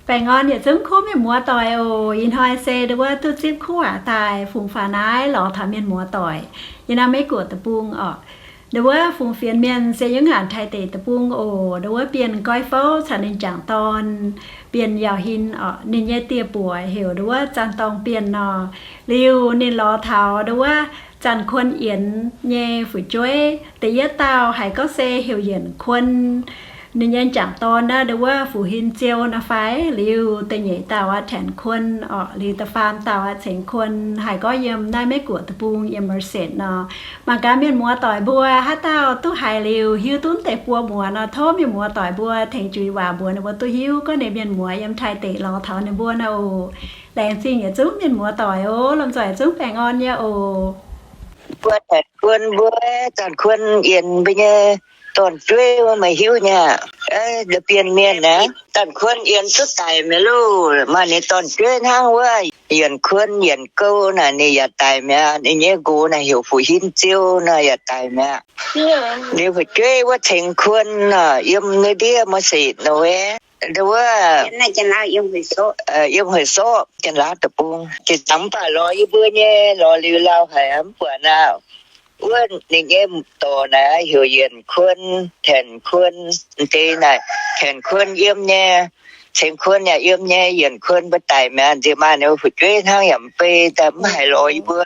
Baengh orn yietc zungv kuv mienh muoz doic oc. Ih hnoi se nduov wuov duqv zipv kuv waac daaih fungx faaux naaiv lorz taux mienh muoz doic yiem naaiv Meiv Guoqv deic-bung orqc. Nduov wuov fungx fienx mienh se yiem naaiv Taiv deic-bung oc. Nduov wuov Bienh Goiv Fouv caux ninh jangc dorn Bienh Yauh Hin orqc. Ninh nyei dieh buoc heuc nduov wuov Zanc Dorngh Bienh nor. Liuz ninh lorz taux nduov wuov Zanc Kuon Yienx nyei fu'jueiv. Da'yietv dauh haiz gorngv se heuc Yienc Kuon. Ninh nyei jangc dorn naaiv nduov wuov Fuqc Hin Ziou nor fai. Liuz da'nyeic dauh aqv Tanc Kuon orqc. Liuz da'faam dauh aqv Ceng Kuon, haiz gorngv yiem naaiv Meiv Guoqv deic-bung yiem Merced nor. Mangc gaax mienh muoz doic mbuo haaix dauh duqv haiz liuz hiuv duqv deix buo muoz nor, tov mienh muoz doic mbuo tengx juiz waac mbuox ninh mbuo duqv hiuv gorngv ninh mienh muoz yiem Taiv deic-bung lorz taux ninh mbuo nor oc. Laengz zingh yietc zungv mienh muoz doic oc. Lomh nzoih yietc zungv baengh orn nyei oc. Mbuo Tanc Kuon mbuo, Zanc Kuon Yienx mbuo nyei dorn-jueiv wuov meih hiuv nyei aqv? Ndau Bienh Mienh naaiv, Zanc Kuon Yienx duqv daic mi'aqv loh. Maaih ninh dorn-jueiv hnangv wuov, Yienc Kuon, Yienc Gou naaic ninh yaac daic mi'aqv. Ninh nyei nqox naaic heuc Fuqc Hin Ziou nor yaac daic mi'aqv. Ninh fu'jueiv wuov Ceng Kuon nor yiem ndiev Merced nor wuov, nduov wuov, yiem Hueix Sorqv, Janx-Laauv deic-bung. Zinh ndaangc mv baac lorz yie mbuo nyei lorz liuz lauh haic mv buatc naaiv. Wuov ninh nyei dorc naaic heuc Yienc Kuon, Tanc Kuon, m'deix naaic Tanc Kuon yiem nyei, Ceng Kuon yaac yiem nyei. Yienc Kuon mbuo daic mi'aqv, nziex maaih ninh mbuo fu'jueiv hnangv yaac mv bei, daaih mv haiz lorz yie mbuo.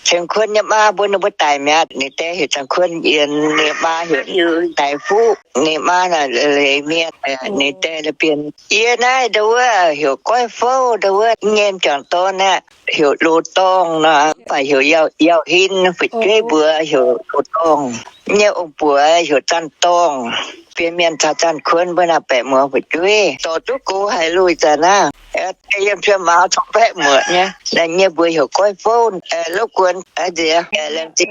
Ceng Kuon nyei maa mbuo ninh mbuo daic mi'aqv. Ninh die heuc Zanc Kuon Yienx, ninh maa heuc Daic Fuqv, ninh maa naaic Leiz Mienh, ninh die Ndau Bienh. Yie naaiv nduov wuov heuc Goiv Fouv, nduov wuov nyei m'jangc dorn aeqv, heuc Loz Dorngh nor, mv baac heuc Yauh Hin, fu'jueiv mbuox heuc Loz Dorngh. Nyei ong-buoc heuc Zanc Dorngh. Bienh Mienh caux Zanc Kuon mbuo naaic baeqc muoz fu'jueiv, dorh duqv gox haic loh ih zanc naaiv. Yiem Pienh Mauz caux baeqc muoz nyei, naaiv nyei mbuox heuc Goiv Fouv, lov guon nziex, laengz zingh.